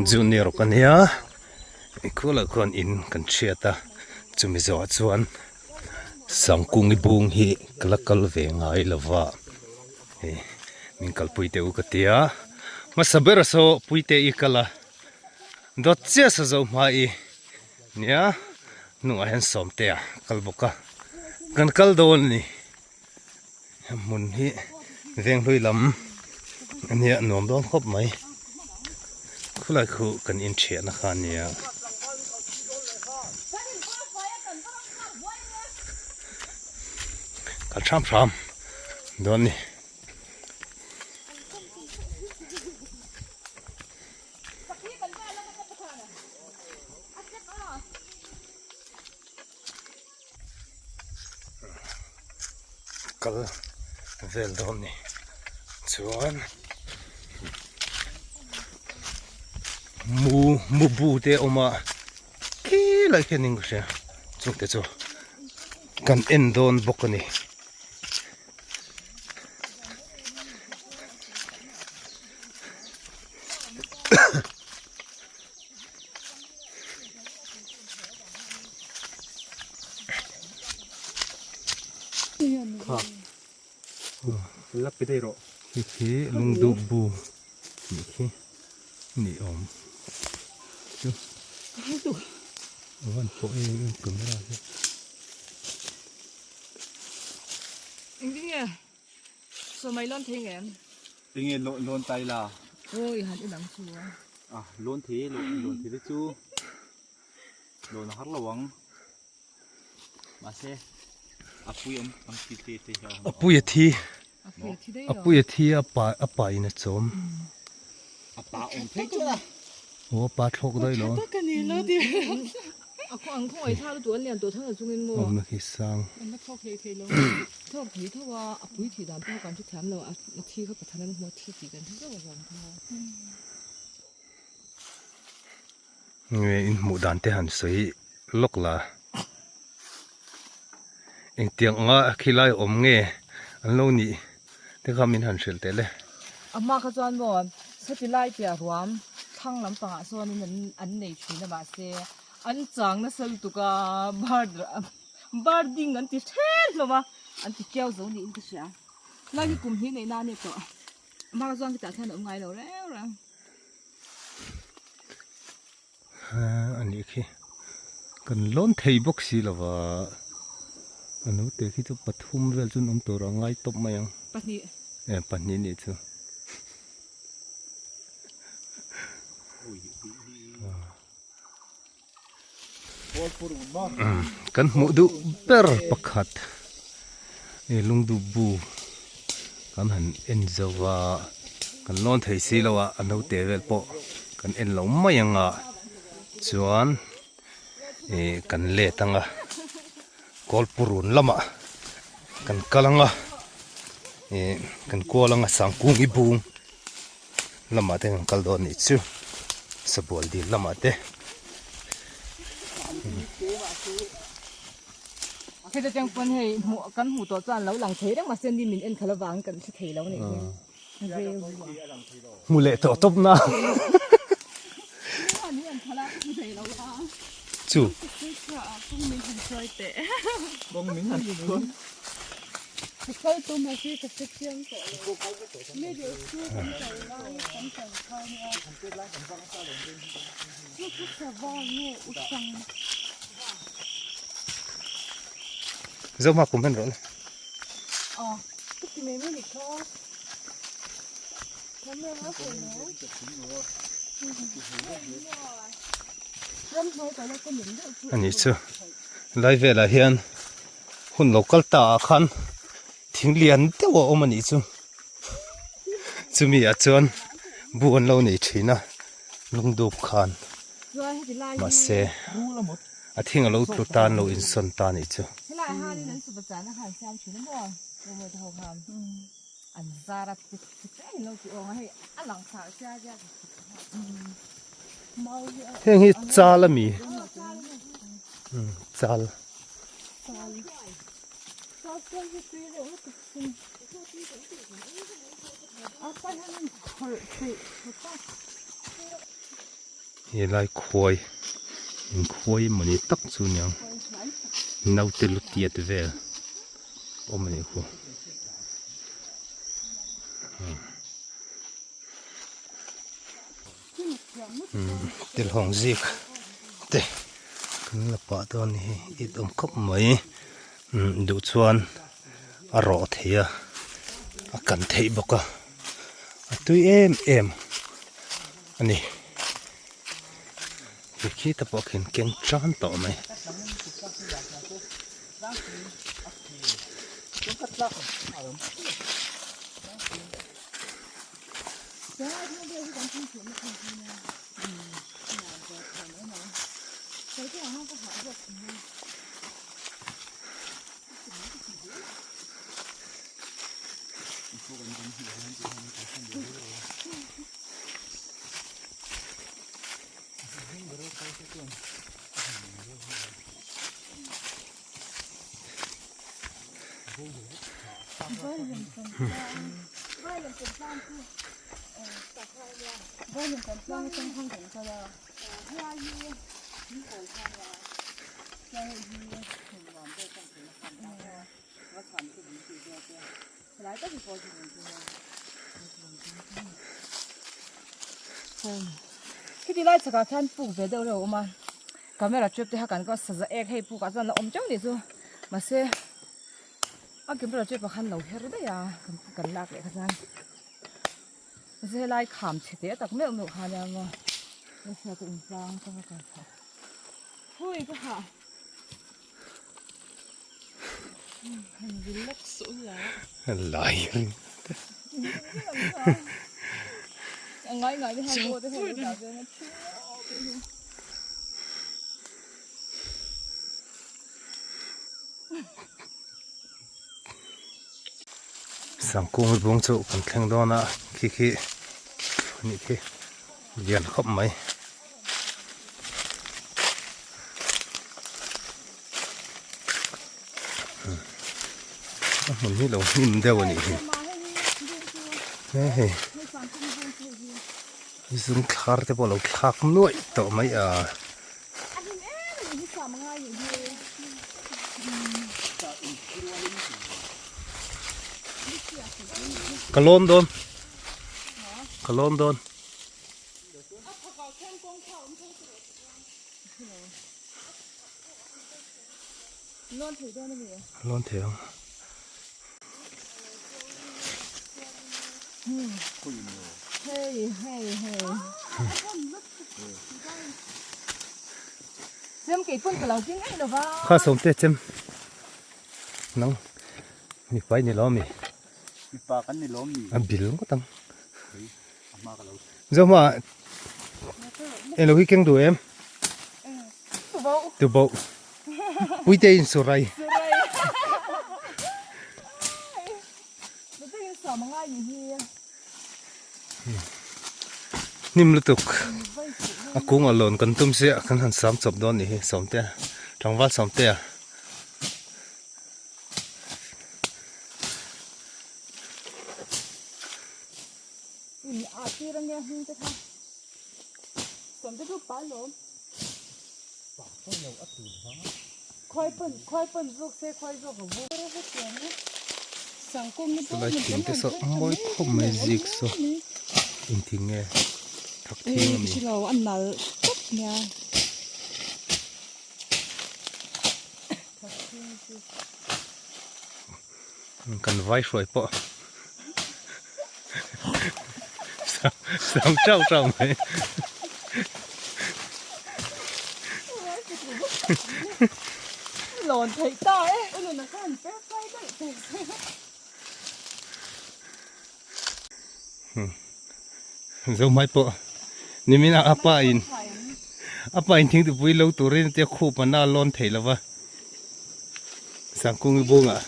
Junior ka nia khualah khuan in kan hriat a chumi zawhah chuan Sangkungi bung hi ka la kal ve ngai lo va hei min kalpui teh u ka ti a hmasa ber a saw puite i kal a dawt chiah sa zo hma i nia hnungah hian sawmtea kal bawk a kan kal dawn a ni. Hmun hi venghlui lam a nia nuam dawn khawp mai khulai khu kan inthiahna kha a nia. Kal hram hram dawn a ni. Kal vel dawn ni chuan mu mu bu te a awm a khi lai khian in ka hria chung te chu kan en dawn bawk a ni. Khi khi lungduh bu tih khi ni awm chu a van pawh em em camera hi. Engtin nge sawmai lawn thei ngem? Enge lawn tai la? Aw i han inang chu a. A lawn thei lawn thei te chu lawn a har lo ang. Mahse a pui awm ang ti te te hi a awm. A pui a thi. A pui a thi a pa a pa in a chawm. A pa awm thei chu a. Aw a pa thlawk daih lo. Tha tak a ni lo ti. A khaw ang khawngaih thla lutuk an lian tawh thang a chungin maw. Awmna khi sang. An la thlawk hlei thei lo. Thlawk thei tho a, a pui thih dan pawh kan hrethiam lo a thi kha Pathan an hmu a thi tih kan hre zauh avang kha. Nge in hmuh dan te han sawi lawk la. Engtiang anga khilai awm nge an lo nih te kha min han hrilh teh le. A hma kha chuan maw sati lai piah ruam thlang lampangah sawnin an an nei thin a mahse an chang nasa lutuk a bird birding an ti ṭhen hlawm a an ti kiau zo niin ka hria. Lai hi kum hnih neih na a ni tawh a hma kha chuan khitah khian a awm ngai lo reng reng. A nih khi kan lawn thei bawk si lo va a naute khi chu pathum vel chu an awm tur a ngai tawp mai ang pahnih e pahnih nih chu kan hmuh duh ber pakhat e lungduh bu kan han en zo va kan lawn thei si lo a a naute vel pawh kan en lo mai ang a chuan ih kan let ang a kawlpurun lamah kan kal ang a ih kan kual ang a sangkung i bung lamah te kan kal dawn anih chu sabual dil lamah te. Heta tang pawn hei hmuh kan hmuh tawh chuan lo lang thei reng mahse ni min en khalh avangin kan hre thei lo anih hi. Hmu leh tawh tawp na. Chu. Zoma kum hen rawh le. Ani chu lai velah hian hun lo kal ta ah khan thing lian deuh a awm a nih chu chumi ah chuan bu an lo nei thin a lungdup khan mahse a thing a lo tlu tan lo insawn ta a nih chu. Heng hi chal a mi chal. Helai khuai inkhuai emawni tak chu aniang naute lu tiat vel awm anih khu telhawng zik te kan la pah dawn a ni hi it awm khawp mai duh chuan a rawh thei a a kan theih bawk a a tui em em. A ni. Hei khi te pawh khian keng tan tawh mai. Khiti lai chhakah khian puk ve deuh reuh a awm a camera trap te kha kan kal saza ek hei pukah chuan a awm teuh nih chu mahse a camera trap ah khan lo her daih a kan lak leh kha chuan mahse helai kham chhe teh tak meuh meuh kha ania maw nasa chu intlang atanga kal chhoh hui ka hah. Sangkung bung chu kan thleng dawn a khi khi anih khi lian khawp mai. A hmun hi lo hnim deuh a nih hi he hei zum thlar te pawh a lo thlak nuaih tawh mai a. Ka lawn dawn ka lawn dawn. Lawn thei ang. Kha sawmte chem nang mipa i ni lo ami? Mipa kan ni lo ami? A bil ngawt ang. Zohma eng lo hi keng duh em? Tuboh. Puite in surai. Hnim lutuk a kung a lawn kan tum sia kan han sam chawp dawn nih hi sawmte tlangval sawmtea. In ah tir ange hming te kha sawmte chu pa lawm khawi pawn khawi pawn zawk se khawi zawk a vu Chulai thing te saw mawi khawp mai zik saw engtin nge thak thing ami. A nal tawp nia. Kan vai hruai pawh sang chau chau mai. Lawn theih ta e. Ulun a khan per fai daih daih. Zohmai pawh nimin a pa in a pa in thingtupui lo turin tia khup a na lawn thei lova Sangkungi bungah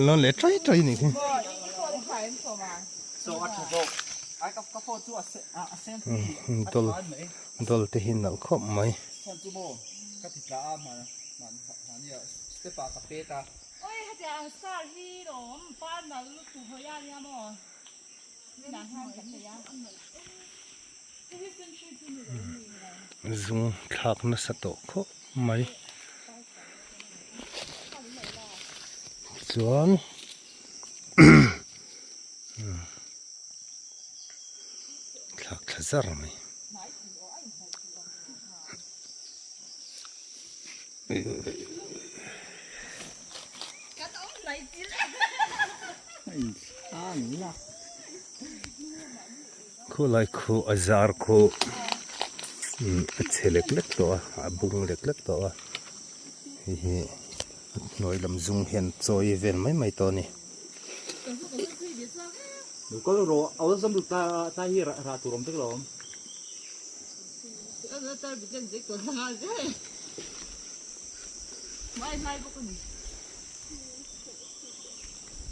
lawn leh ṭai ṭai a nih khi. Dawl dawl te hi nalh khawp mai. Zung thlak nasa tawh khawp mai. Chuan thlak thla zar mai. Khulai khu a zar khu a chhe lek lek tawh a a bung lek lek tawh a hei hi a hnuai lam zung hian chawi vel mai mai tawh a ni.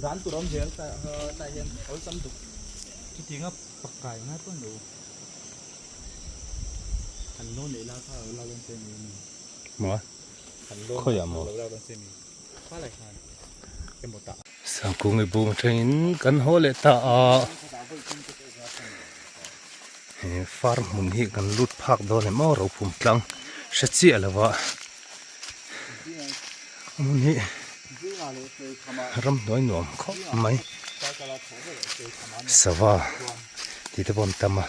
Ran tur awm zel tah hian awlsam duk chutianga pakai ngai pawh ni lo han lo neih la kha lo la dawn che mi maw khawiah maw lo la dawn che mi kha lai khan emaw tah Sangkungi bung atangin kan haw leh ta a he farm hmun hi kan lut phak dawn em aw rophum tlang hre chiah lova. Hmun hi ramhnuai nuam khawp mai sava tih te pawh an tam a.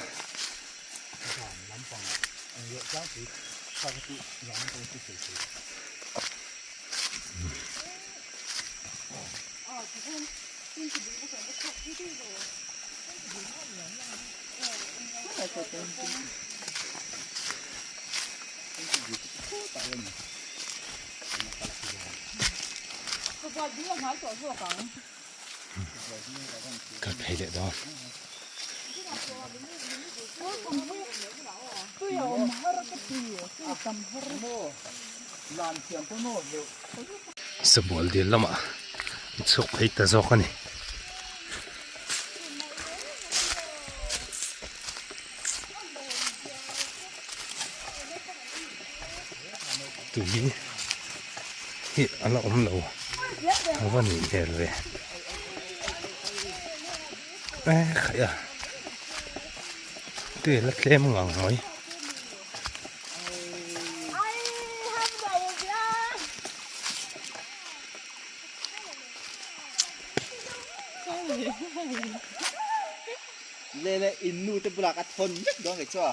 Kal phei leh dawn. Sabual dil lamah an chhuak phei ta zawk a ni. Tui hi a la awm lo a va nih hmel ve e khaih a tui a la tlem ngang mai. Le le in nu te bulah ka thawn vek dawn kei chu a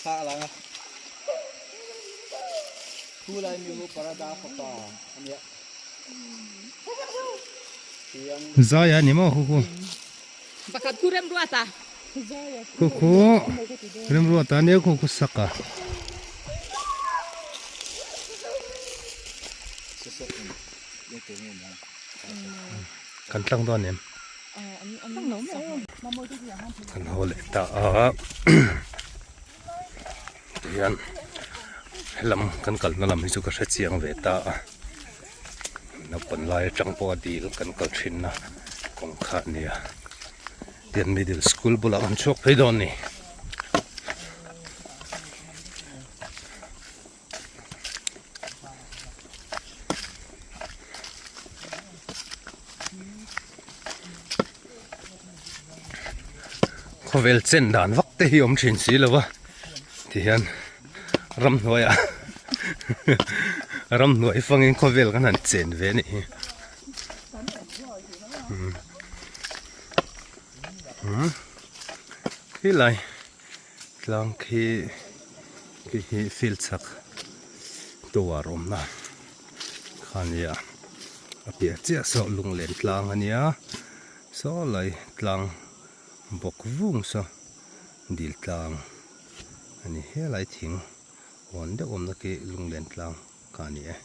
thla a lang a thu lai mi hu parada fapa a nia chiang Zai a ni maw khu khu Pakhat khu remruata Khu khu remruata nia khu khu sak a. Kan tlang dawn em? Kan haw leh ta a tihian helam kan kalna lam hi chu ka hre chiang ve ta a naupang lai atang pawh a dil kan kal thin a kawng kha a nia tian middle school bulah kan chhuak phei dawn a ni. Khawvel chen dan vak te hi awm thin si lo va tihian ramhnuaiah ramhnuai fangin khawvel kan han chen ve a nih hi umm khilai. Tlang khi khi hi field chhak tower awmna kha a nia a piah chiah saw lunglen tlang a nia saw lai tlang bawk vung saw dil tlang a ni helai thing awn deuh awmna khi lunglen tlang kha a ni e.